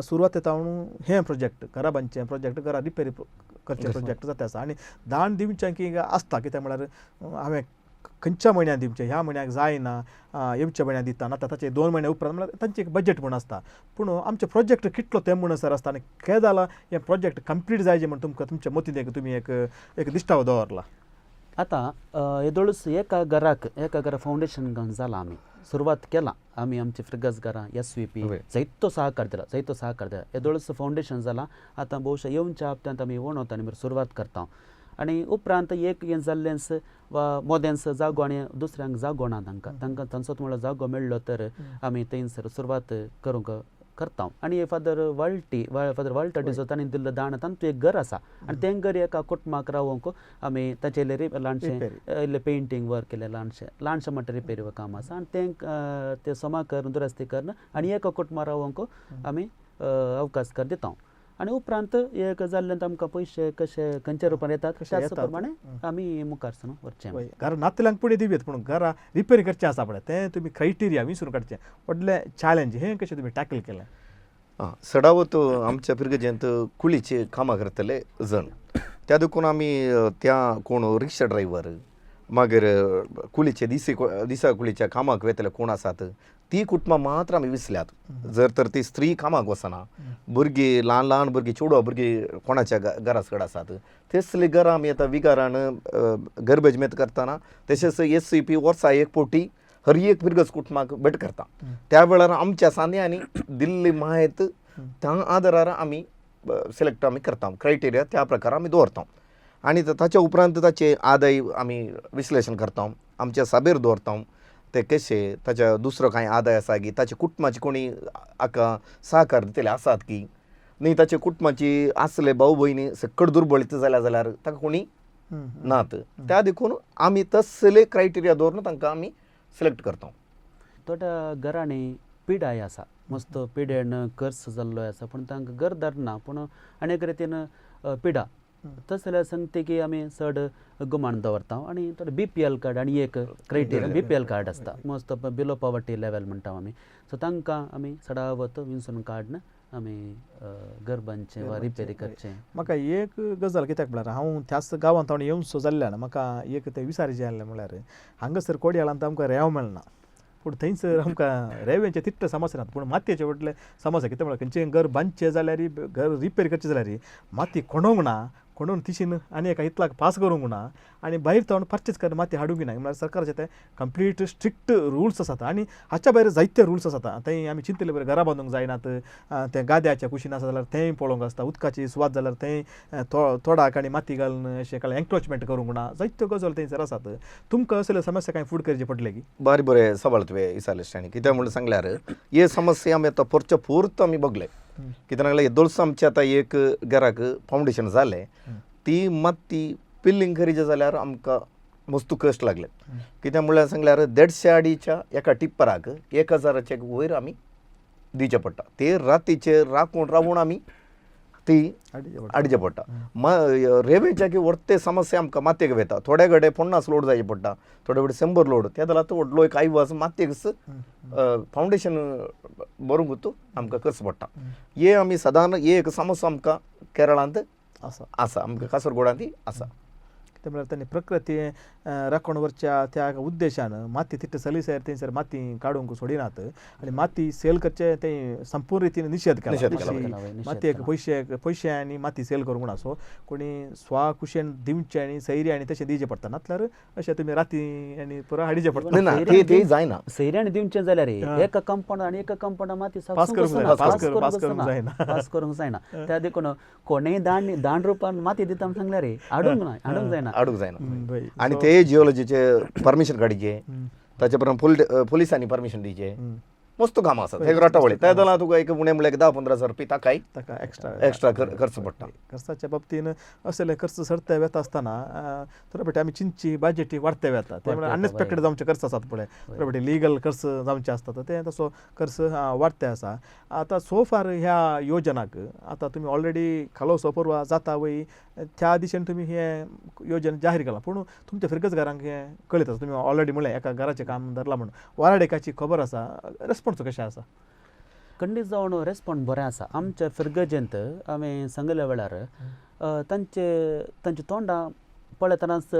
S3: सुरवाते तावन हें प्रोजेक्ट घरा बांदचें प्रोजेक्ट घरा रिपेरी करचें प्रोजेक्ट जाता आसा. आनी दाण दिवचें की आसता कितें म्हळ्यार हांवें खंयच्या म्हयन्याक दिवचें, ह्या म्हयन्याक जायना येवच्या म्हयन्याक दिता ना ताचे 2 म्हयन्या उपरांत म्हळ्यार तांचें एक बजट म्हूण आसता. पूण आमचें प्रोजेक्ट कितलो तें म्हणसर आसता आनी केदाला हें प्रोजेक्ट कंप्लीट जायजें म्हूण तुमकां तुमच्या मतींत एक तुमी एक एक दिश्टावो दवरला.
S5: आतां येदोळूच एका घराक एका घरा फावंडेशन घालून जालां, आमी सुरवात केलां आमी आमची फ्रिगज घरां एस वी पी जायतो सहकार दिला, जायतो सहकार दिला. येदोळूच फावंडेशन जालां. आतां भोवशा येवच्या हप्त्यांत आमी वणत आनी मागीर सुरवात करता आनी उपरांत एक हें जाल्लेंच वा मोदेंच जागो आनी दुसऱ्यांक जागो ना तांकां तांकां तांचोच म्हणल्यार जागो मेळ्ळो तर आमी थंयसर सुरवात करूंक करता. आनी फादर वाल्टी फादर वाल्टर डिसो तांणी दिल्लो दाण तांतूं एक घर आसा आनी तें घर एका कुटुंबाक रावोंक आमी ताचें ल्हानशें इल्लें पेंटींग वर्क केलें, ल्हानशें ल्हानशें म्हणटा रिपेरी वर्क काम आसा आनी तें तें सोमा करून दुरस्ती करून आनी एका कुटुंबा रावोंक आमी अवकाश कर दिता. आनी उपरांत एक जाल्ल्यान आमकां पयशे कशे खंयच्या रुपान येतात त्याच प्रमाणे आमी मुखार सरून व्हरचें.
S3: घरा नातल्यांक पुणें दिवयेत पूण घरा रिपेरी करचें आसा पळय तें तुमी क्रायटेरिया विसरून काडचें व्हडलें चॅलेंज हें कशें तुमी टॅकल केलें?
S4: आं सडावत आमच्या फिरगजेंत कुळीचे कामां करतले जण त्या देखून आमी त्या कोण रिक्षा ड्रायव्हर मागीर कुळीचे दिसे दिसा कुळीच्या कामाक वेतले कोण आसात ती कुटुंबां मात्र आमी विसल्यात. जर तर ती स्त्री कामाक वचना, भुरगीं ल्हान ल्हान भुरगीं चेडवां भुरगीं कोणाच्या घरा कडेन आसात तेसली घरां आमी आतां विगारान गर्भजमेत करतना तशेंच एस सी पी वर्सा एक पोटी हर एक फिरगज कुटुंबाक भेट करता. त्या वेळार आमच्या सांद्यांनी दिल्ली म्हायत त्या आदारार आमी सिलेक्ट आमी करता, क्रायटेरिया त्या प्रकार आमी दवरता आनी ताच्या उपरांत ताचे आदाय आमी विश्लेशण करता, आमच्या साबेर दवरता ते कशे ताच्या दुसरो कांय आदाय आसा की ताच्या कुटुंबाची कोणी हाका सहकार दितले आसात की न्ही, ताच्या कुटुंबाची आसले भाव भयणी सकट दुर्बळीत जाल्या जाल्यार ताका कोणी नात. त्या देखून आमी तसले क्रायटेरिया दवरून तांकां आमी सिलेक्ट करता.
S5: थोड्या घरांनी पिडाय आसा, मस्त पिडेन कर्स जाल्लो आसा, पूण तांकां घरदार ना, पूण आनी एक रितीन पिडा तशें जाल्यार सांगता की आमी चड गुमान दवरता. आनी थोडे BPL card आनी एक क्रायटेरिया BPL card आसता, मस्त बिलो पॉवर्टी लेवल म्हणटा आमी. सो तांकां आमी चडावत विंचून काडून आमी घर बांदचें वा रिपेरी करचें.
S3: म्हाका एक गजाल कित्याक म्हळ्यार हांव त्याच गांवांत हांव येवचो जाल्ल्यान म्हाका एक तें विचारचें आसलें म्हळ्यार हांगासर कोडयाळांत आमकां रेंव मेळना, पूण थंयसर आमकां रेंवेचे तितले समस्या नात, पूण मातयेचे व्हडले समस्या. कितें म्हळ्यार खंयचें घर बांदचें जाल्यार, घर रिपेर करचें जाल्यार माती खणोवंक ना, खणोवन तिशीन आनी एका इतलाक पास करूंक ना आनी भायर थावन परचेज करून माती हाडूंक ना. म्हळ्यार सरकाराचे ते कंप्लीट स्ट्रिक्ट रुल्स आसात आनी हाच्या भायर जायते रुल्स आसात. थंय आमी चिंतले बरें घरां बांदूंक जायनात, तें गाद्याच्या कुशीन आसा जाल्यार तेंय पळोवंक आसता, उदकाची सुवात जाल्यार थंय तोडाक आनी माती घालून अशें कांय एन्क्रोचमेंट करूंक ना, जायत्यो गजाल थंयसर आसात. तुमकां असले समस्या कांय फूड करची पडले की?
S4: बारी बरें सवाल तुवें विचारलें स्टॅनी. कित्याक म्हणून सांगल्यार हे समस्या आमी आतां पोरच्या पुर्त आमी बगले. कित्याक लागले येदोळच आमचें आतां एक घराक फावंडेशन जालें, ती माती पिल्लींग करीचे जाल्यार आमकां मस्त कश्ट लागले. कित्याक म्हणल्यार सांगल्यार 150 अडीच्या एका टिप्पराक 1000 वयर आमी दिवचें पडटा, ते रातीचे राखून रावून आमी ती हाडचें पडटा. रेंवेच्या की व्हडते समस्या आमकां मातयेक वेता, थोड्या कडेन 50 लोड जायचे पडटा, थोडे कडेन 100 लोड. त्या जाल्यार व्हडलो एक आयवाज मातयेक फावंडेशन बरोवंक आमकां करचो पडटा. हे आमी सदांच हे एक समस्या आमकां केरळांत आसा, आमकां कासरगोडांत आसा.
S3: कितें म्हळ्यार तांणी प्रकृती राखण व्हरच्या त्या उद्देशान माती तितले सलीसायर थंयसर माती काडूंक सोडिनात आनी माती सेल करचें तें संपूर्ण रितीन निशेध केला. मातयेक पयशे पयशे आनी माती सेल करूंक ना. सो कोणी स्वा कुशेन दिवचें आनी सैरी आनी तशें दिवचें पडटा, नातल्यार अशें तुमी राती आनी पुरो हाडचें पडटा.
S4: ते जायना
S5: सैऱ्यान दिवचें जाल्यार एका कंपाउंड आनी एका कंपाउंड माती
S3: पास
S5: करूंक जायना. त्या देखून कोणेय दान दान रुपान माती दिता म्हण सांगल्यार हाडूंक ना, हाडूंक जायना,
S4: हाडूंक जायना. आनी ते जिओलॉजीचे परमिशन काडचे, ताचे उपरांत पोलिसांनी परमिशन दिवचें, मस्त कामां आसात. हे राटावळी त्या जाल्यार तुका एक उणें म्हणल्यार 10-15 हजार रुपया ताकाय
S3: ताका एक्स्ट्रा
S4: एक्स्ट्रा खर्च पडटा.
S3: खर्चाच्या बाबतीन असले खर्च सरते वेता आसतना थोडे फावटी आमी चिंतची बजेटी वाडते वेता, ते म्हळ्यार अनएक्सपेक्टेड जावचे खर्च आसात पळय, थोडे फावटी लिगल खर्च जावचे आसतात, ते तसो खर्च वाडते आसा. आतां सो फार ह्या योजनाक आतां तुमी ऑलरेडी खालोसो पर्वा जाता वय त्या दिशेन तुमी हें योजन जाहीर केलां, पूण तुमच्या फिरगज घरांक हें कळीत आसा. तुमी ऑलरेडी म्हणलें एका घराचें काम धरलां म्हणून, वाराडेकाची खबर आसा, रेस्पॉन्स कशें आसा?
S5: खंडीत जावन रेस्पॉन्स बरें आसा. आमच्या फिरगजेंत आमी सांगल्या वेळार तांचे तांचे तोंडां पळयतनाच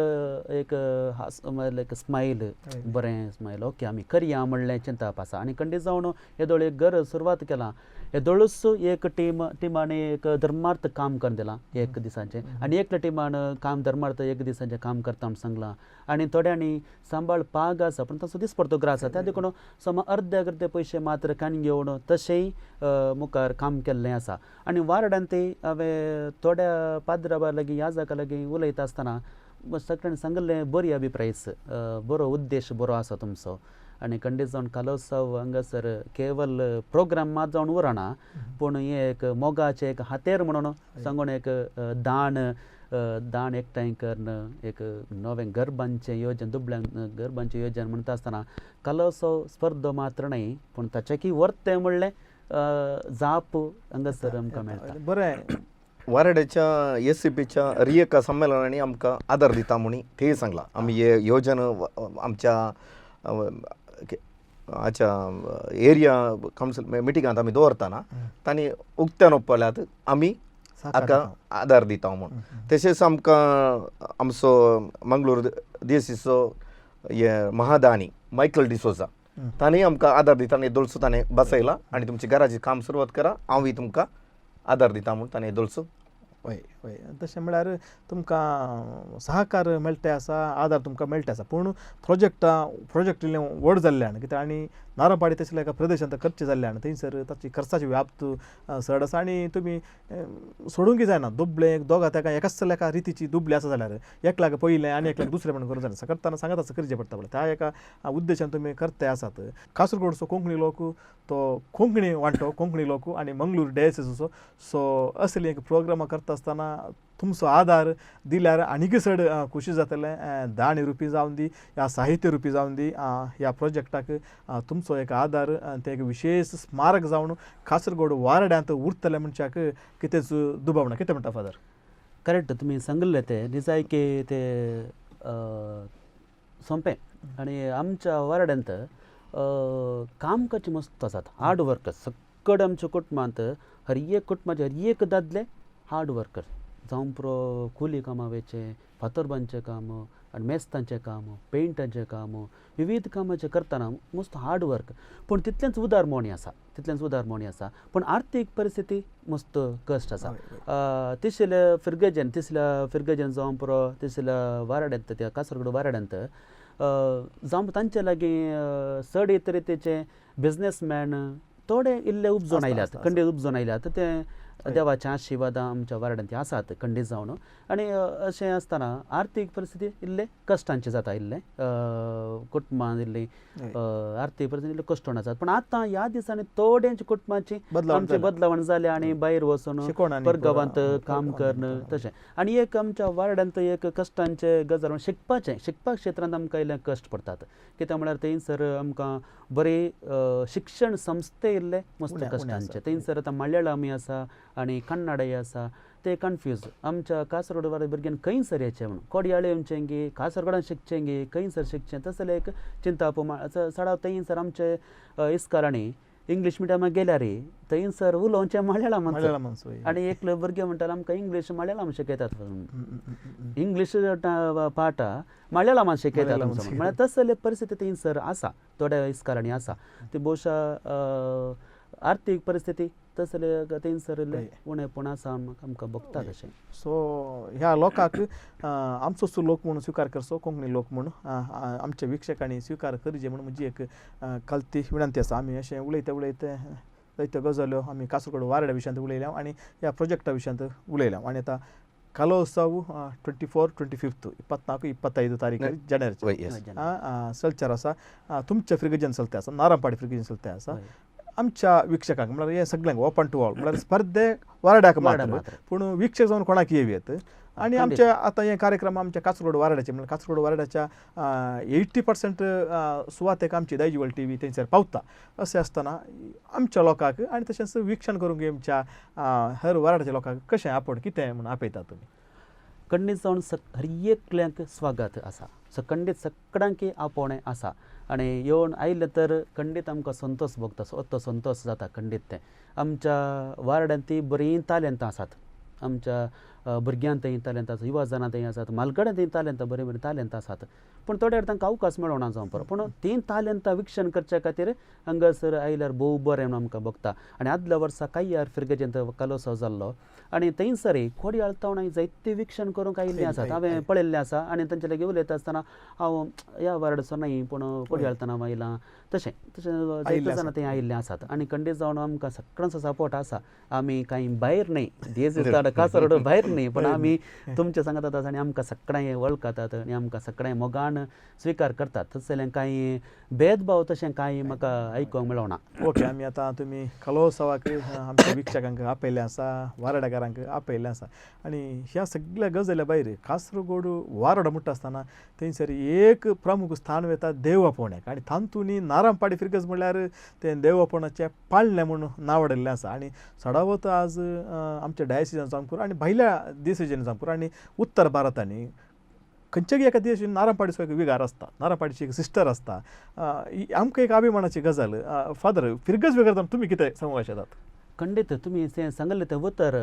S5: एक हास एक स्मायल, बरें स्मायल, ओके आमी करया म्हणलें चिंतप आसा. आनी खंडीत जावन येदोळ एक घर सुरवात केलां, येदोळूच एक टिमान एक धर्मार्थ काम करून दिलां एक दिसाचें, आनी एकल्या टिमान काम धर्मार्थ एक दिसाचें काम करता म्हूण सांगलां. आनी थोड्यांनी सांबाळ पाग आसा पूण तसो दिसपडतो ग्रास आसा, त्या देखून समा अर्दे अर्दे पयशे मात्र कान घेवन तशेंय मुखार काम केल्लें आसा. आनी वार्डान ते हांवें थोड्या पाद्रा लागीं याजका लागीं उलयता आसतना सगळ्यांनी सांगिल्लें बरी अभिप्राय, बरो उद्देश बरो आसा तुमचो. आनी खंडीत जावन कालोत्सव हांगासर केवल प्रोग्राम मात जावन उरना, पूण हें एक मोगाचें एक हातेर म्हणून सांगून एक दान दान एकठांय करून एक नवें घर बांदचें योजन, दुबळ्यांक घर बांदचें योजन म्हणटा आसतना कालोत्सव स्पर्धा मात्र न्हय पूण ताचें वर्तें म्हणलें जाप हांगासर आमकां मेळटा.
S3: बरें,
S4: वाराड्याच्या एस.सी.पीच्या रियका संमेलनांनी आमकां आदार दिता म्हूण तेय सांगलां. आमी हे योजन आमच्या हाच्या एरिया कावन्सील मिटिंगांत आमी दवरतना तांणी उक्त्यान ओपल्यात आमी हाका आदार दिता म्हूण. तशेंच आमकां आमचो मंगळूर देसीचो हे महादानी मायकल डिसोजा तांणी आमकां आदार दिता आनी दोळसो ताणें बसयला आनी तुमच्या घराचें काम सुरवात करा, हांवूय तुमकां आदार दिता म्हूण ताणें दोळसो.
S3: हय हय, तशें म्हळ्यार तुमकां सहकार मेळटा आसा, आदार तुमकां मेळटा आसा, पूण प्रोजेक्ट इल्लें व्हड जाल्ल्यान कित्याक आनी नारंपाडी तसल्या एका प्रदेशांत खर्च जाल्ल्यान थंयसर ताची खर्चाची व्याप्त चड आसा आनी तुमी सोडूंकय जायना. दुबळे दोगां तेका एकाच एका रितीची दुबळी आसा जाल्यार एकल्याक पयलें आनी एकल्याक दुसरें म्हणून करूंक जायना, करतना सांगत आसा करचें पडटा पळय, त्या एका उद्देशान तुमी करते आसात. कासरगोडचो कोंकणी लोक तो कोंकणी वांटो कोंकणी लोक आनी मंगळूर डायसिसचो सो असली एक प्रोग्रामां करता आसतना तुमचो आदार दिल्यार आनीक चड खुशी जातलें. दाणी रुपी जावन दी या साहित्य रुपी जावन दी, ह्या प्रोजेक्टाक तुमचो एक आदार, तें एक विशेश स्मारक जावन कासरगोड वारड्यांत उरतलें म्हणच्याक कितेंच दुबाव ना. कितें म्हणटा फादर?
S5: करेक्ट, तुमी सांगिल्लें तें निजायकी तें सोंपें. आनी आमच्या वारड्यांत काम करचें मस्त आसात, हार्ड वर्कर सक्कड आमच्या कुटुंबांत हर एक कुटुंबाचे हर एक दादले हार्ड वर्कर, जावं पुरो कुली कामां वयचें, फातर बांदचें काम आनी मेस्तांचें काम, पेंटाचें काम, विविध कामाचें करतना मस्त हार्ड वर्क. पूण तितलेंच उदारमोणी आसा, तितलेंच उदारमोणी आसा, पूण आर्थीक परिस्थिती मस्त कश्ट आसा. तिसल्या फिरगजेन, तिसल्या फिरगजेन जावं पुरो तिसल्या वाराड्यांत, त्या कासरगोड वाराड्यांत जावं तांचे लागीं चड तरेचे बिजनेसमॅन थोडे इल्ले उपजोन आयल्यात, खंडीत उपजोन आयल्यात. ते देवाच्या आशिर्वादां आमच्या वार्डांत आसात खंडीत जावन. आनी अशें आसतना आर्थीक परिस्थिती इल्ले कश्टांची जाता, इल्लें कुटुंबान इल्ली आर्थीक परिस्थिती इल्ले कश्टोण आसात. पूण आतां ह्या दिसांनी थोड्यांच्या कुटुंबाची आमची बदलावण जाल्या आनी भायर वचून परगांवांत काम करणं तशें. आनी एक आमच्या वार्डांत एक कश्टांचे गजाल शिकपाचें, शिकपाक क्षेत्रांत आमकां इल्लें कश्ट पडटात. कित्याक म्हळ्यार थंयसर आमकां बरी शिक्षण संस्थे इल्ले मस्त कश्टांचे. थंयसर आतां मल्याळमी आसा आनी कन्नडय आसा, ते कन्फ्यूज. आमच्या कासरगोड वाड्या भुरग्यांक खंयसर येचें म्हणून, कोडयाळे येवचें गी कासरगोडान शिकचें गी खंयसर शिकचें, तसलें एक चिंता चडाव थंयसर आमचे इस्कारांनी इंग्लीश मिडियमाक गेल्यार थंयसर उलोवचें मल्याळम. आनी एकलो भुरगें म्हणटालें आमकां इंग्लीश मल्याळम शिकयतात, इंग्लीश पाठ मल्याळमान शिकयतात. म्हळ्यार तसले परिस्थिती थंयसर आसा, थोड्या इस्कारांनी आसा. ती भोवशा आर्थीक परिस्थिती तसले थंयसर उणेपण आसा आमकां भोगता तशें.
S3: सो ह्या लोकांक आमचो लोक म्हणून स्विकार करचो, कोंकणी लोक म्हणून आमच्या वीक्षकांनी स्विकार करचे म्हणून म्हजी एक कलती विनंती आसा. आमी अशें उलयता उलयता जायत्यो गजाल्यो आमी कासरगोड वारड्या विशयांत उलयल्या आनी ह्या प्रोजेक्टा विशयांत उलयल्या. आनी आतां ಕಲೋತ್ಸವ 24, 25, 24, 25 तारीख जानेवारीचे सलचार आसा, तुमच्या फ्रिगजन चलते आसा, नारांपाडी फ्रिगजन चलते आसा. आमच्या वीक्षकांक म्हळ्यार हे सगळ्यांक ओपन टू ऑल, म्हळ्यार स्पर्धे वारड्याक मात्र, पूण वीक्षक जावन कोणाक येवयेत. आनी आमच्या आतां हे कार्यक्रम आमच्या कासरगोड वारड्याचे, म्हळ्यार कासरगोड वारड्याच्या 80% सुवातेक आमची दायजिवल टी व्ही थंयसर पावता. अशें आसतना आमच्या लोकांक आनी तशेंच वीक्षण करूंक आमच्या हर वारड्याच्या लोकांक कशें आपोवन कितें म्हणून आपयता तुमी?
S5: खंडीत जावन हर एकल्यांक स्वागत आसा, सो खंडीत सगळ्यांक आपोवणें आसा. आनी येवन आयलें तर खंडीत आमकां संतोश भोगता, तो संतोश जाता खंडीत. तें आमच्या वार्डांत ती बरीं तालेंतां आसात, आमच्या भुरग्यांत थंय तालेंत आसा, युवा जाणां थंय आसात, म्हालगड्यां थंय तालेंतां, बरीं बरीं तालेंतां आसात. पूण थोड्या तांकां अवकाश मेळना जावं पुरो, पूण तीं तालेंतां विक्षण करच्या खातीर हांगासर आयल्यार भोव बरें म्हणून आमकां भोगता. आनी आदल्या वर्सा कायार फिरगजेंत कलोत्सव जाल्लो आनी थंयसर कोडयाळ तवणाय जायते विक्षण करूंक आयिल्लीं आसात, हांवें पळयल्लें आसा. आनी तांचे लागीं उलयता आसतना हांव ह्या वार्डाचो न्हय पूण कोडयाळ तणाव आयलां तशें तशें जायते जाणां थंय आयिल्लें आसात. आनी खंडीत जावन आमकां सगळ्यांचो सपोर्ट आसा. आमी कांय भायर न्हय, देश कासरगोड भायर न्हय, पूण आमी तुमचे सांगतात आनी आमकां सगळ्यांक वळखतात आनी आमकां सगळ्यांक मोगान स्विकार करतात. तसलें कांय भेदभाव तशें कांय म्हाका आयकूंक मेळना.
S3: ओके, आमी आतां तुमी कलोत्सवाक आमच्या वीक्षकांक आपयलें आसा, वारडाकारांक आपयलें आसा. आनी ह्या सगळ्या गजाल्या भायर कासरगोड वारडो म्हणटा आसतना थंयसर एक प्रमुख स्थान वता देव आपोवण्याक. आनी तातूंत नारांपाडी फिरगज म्हणल्यार तें देव आपोवण्याचें पाळणें म्हणून नांव दिल्लें आसा. आनी चडावत आज आमच्या डायसिजन जावं पुरो आनी भायल्या देशान जावं पुरो आनी उत्तर भारतांनी खंयच्याय एका देशान नारांपाडीचो एक विगार आसता, नारांपाडीची एक सिस्टर आसता. आमकां एक अभिमानाची गजाल. फादर, फिरगज विगार तुमी कितें सांगूंक शकतात?
S5: खंडीत तुमी तें सांगलें तें उतर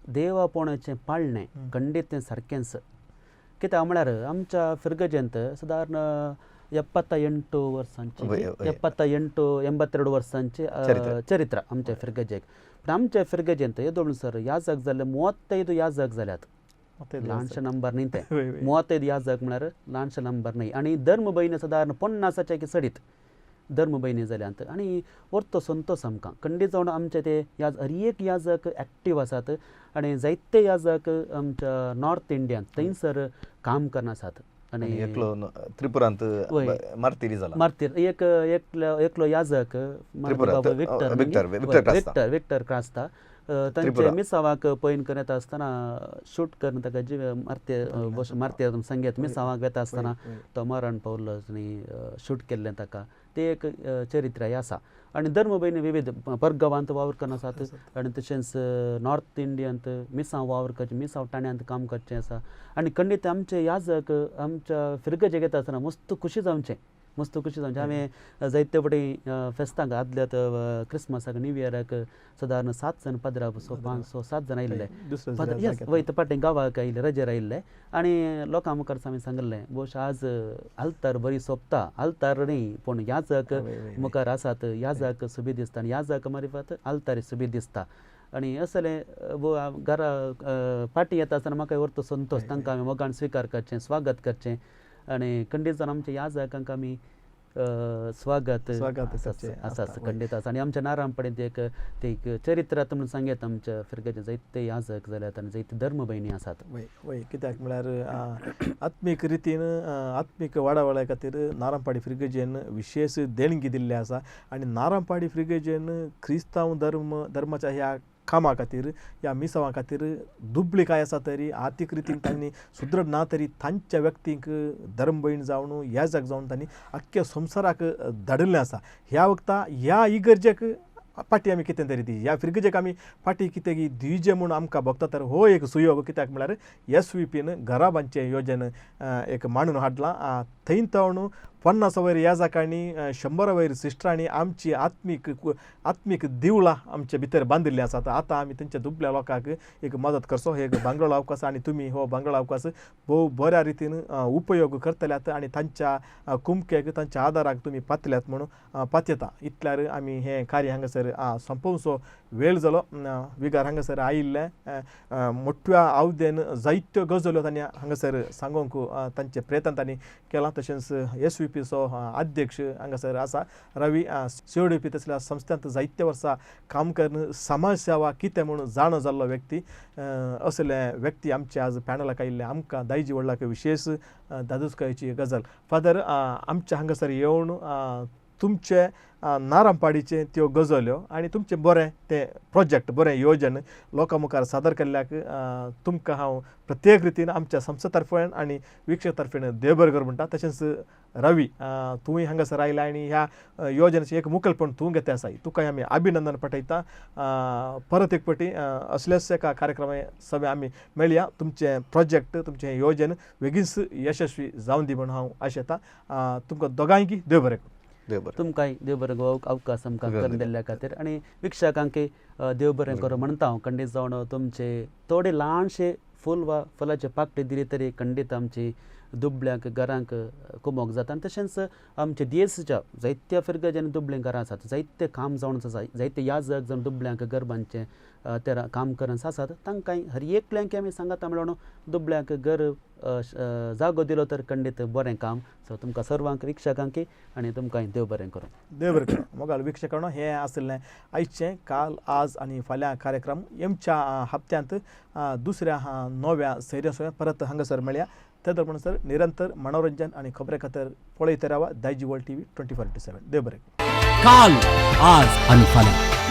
S5: देवापोणाचें पाळणें खंडीत तें सारकेंच. कित्याक म्हळ्यार आमच्या फिरगजेंत सादारण 78 वर्सांची 78 82 वर्सांची चरित्र आमच्या फिरगजेक. पूण आमच्या फिरगजेंत येदोळ सर याजक जाल्ले 35 याजक जाल्यात, ल्हानशें नंबर न्ही तें. 35 याजक म्हळ्यार ल्हानशें नंबर न्ही. आनी धर्म भयणी सादारण 50 चडीत धर्म भयणी जाल्यात. आनी वर्तो संतोश आमकां खंडीत जावन आमचे ते याज हर एक याजक एक्टीव आसात आनी जायते याजक आमच्या नॉर्थ इंडियांत थंयसर काम करना आसात.
S4: आनी एकलो त्रिपुरांत मार्तीरी जाला,
S5: मार्तीर एक एकलो याजक विक्टर विक्टर विक्टर क्रास्ता तांचे मिसावाक पयन करून येता आसतना शूट करून ताका जीव मारते मारते सांगेत मिसावाक वेता आसतना तो मरण पावलो आनी शूट केल्लें ताका. ते एक चरित्र आसा. आनी धर्मभयणी विविध परगांवांत वावर करून आसात आनी तशेंच नॉर्थ इंडियांत मिसांव वावर करचें, मिसांव ठाण्यांत काम करचें आसा. आनी खंडीत आमचे याजक आमच्या फिरगजेक येता आसतना मस्त खुशी जावचें, मस्त खुशी जावचें. हांवें जायते फावटी फेस्तांक आदल्या क्रिसमसाक न्यू इयराक सादारण 7 जाण पदरा 5 6 7 जाण आयिल्ले वयता फाटीं गांवाक आयिल्ले, रजेर आयिल्ले आनी लोकां मुखार आमी सांगिल्लें भोवशा आज आल्तार बरी सोंपता, आल्तार न्ही पूण याजक मुखार आसात, याजक सुबी दिसता आनी याजक मारिफात आल्तारी सुबी दिसता. आनी असलें घरा फाटीं येता आसतना म्हाका व्हरतो संतोश, तांकां आमी मोगान स्विकार करचें, स्वागत करचें. आनी खंडीत जावन आमच्या याजकांक आमी स्वागत आसा खंडीत आसा. आनी आमच्या नारायणपडींत एक ते एक चरित्रांत म्हणून सांगेत आमच्या फिरगेचे जायते याजक जाल्यात आनी जायते धर्मभयणी आसात.
S3: वय वय कित्याक म्हळ्यार आत्मीक रितीन आत्मीक वाडावळ्या खातीर नारायणपाडी फिरगेजेन विशेश देणगी दिल्ली आसा. आनी नारायणपाडी फिरगेजेन क्रिस्तांव धर्माच्या ह्या कामा खातीर ह्या मिसांवा खातीर दुबळी काय आसा तरी आर्थीक रितीन तांणी सुदृढ ना तरी तांच्या व्यक्तींक धर्मभयण जावन याजक जावन तांणी आख्ख्या संवसाराक धाडिल्लें आसा. ह्या वखता ह्या इगर्जेक फाटीं आमी कितें तरी दी, ह्या फिरगजेक आमी फाटीं कितें दिवचें म्हूण आमकां भोगता. तर हो एक सुयोग कित्याक म्हळ्यार एस वी पीन घरा बांदचें योजन एक मांडून हाडलां. थंय तावन 50 वयर याजकांनी 100 वयर सिस्टरांनी आमची आत्मीक आत्मीक दिवळां आमचे भितर बांदिल्लीं आसात. आतां आमी तेंच्या दुबल्या लोकांक एक मदत करचो हे एक भांगराळो अवकाश आनी तुमी हो भांगराळो अवकाश भोव बऱ्या रितीन उपयोग करतल्यात आनी तांच्या कुमकेक तांच्या आदाराक तुमी पातल्यात म्हणून पातयता. इतल्यार आमी हें कार्य हांगासर सोंपोवचो वेळ जालो. विगार हांगासर आयिल्ले मोठ्या आवदेन जायत्यो गजाल्यो तांणी हांगासर सांगूंक तांचे प्रयत्न तांणी केला. तशेंच एस वी पीचो अध्यक्ष हांगासर आसा रवी सीओडीपी तसल्या संस्थांत जायते वर्सां काम करून समाज सेवा कितें म्हूण जाणो जाल्लो व्यक्ती असले व्यक्ती आमचे आज पॅनलाक आयिल्ले. आमकां दायजी व्हडलाक विशेश दादूसकायची गजाल. फादर आमच्या हांगासर येवन तुमचे नारायणपाडीचे त्यो गजाल्यो आनी तुमचें बरें तें प्रोजेक्ट बरें योजन लोकां मुखार सादर केल्ल्याक तुमकां हांव प्रत्येक रितीन आमच्या संस्थे तर्फेन आनी वीक्षक तर्फेन देव बरें करूं म्हणटा. तशेंच रवी तूंय हांगासर आयला आनी ह्या योजनेचें एक मुखेलपण तूं घेता आसाय, तुकाय आमी अभिनंदन पाठयता. परत एक फावटी असल्याच एका कार्यक्रमा सगळे आमी मेळया. तुमचें प्रोजेक्ट तुमचें योजन बेगीनच यशस्वी जावन दी म्हूण हांव आशेता. तुमकां दोगांयकी देव बरें करूं.
S5: तुमकांय देव बरें अवकाश आमकां करून दिल्ल्या खातीर आनी वीक्षकांक देव बरें करूं म्हणटा हांव. खंडीत जावन तुमचे थोडे ल्हानशे फूल वा फुलाचे पाकळी दिली तरी खंडीत आमची दुबळ्यांक घरांक कुमोक जाता. आनी तशेंच आमचे देशच्या जायत्या फिरगजांनी दुबळीं घरां आसात, जायते काम जावन आसा, जायते याजक जावन दुबळ्यांक गरबांचें ते काम करून आसात. तांकां हर एकल्यांक आमी सांगता म्हणून दुबळ्यांक घर जागो दिलो तर खंडीत बरें काम. सो तुमकां सर्वांक वीक्षकांक आनी तुमकां देव बरें करूं.
S3: देव बरें करूं. मोगाळ वीक्षकांनो, हें आशिल्लें आयचें काल आज आनी फाल्यां कार्यक्रम. येमच्या हप्त्यांत दुसऱ्या नव्या सैर्या परत हांगासर मेळया. ते दरम्यान सर निरंतर मनोरंजन आनी खबरे खातीर पळयत रावा दायजी वर्ल्ड टीव्ही 24x7. देव बरें.
S2: काल आज आनी फाल्यां.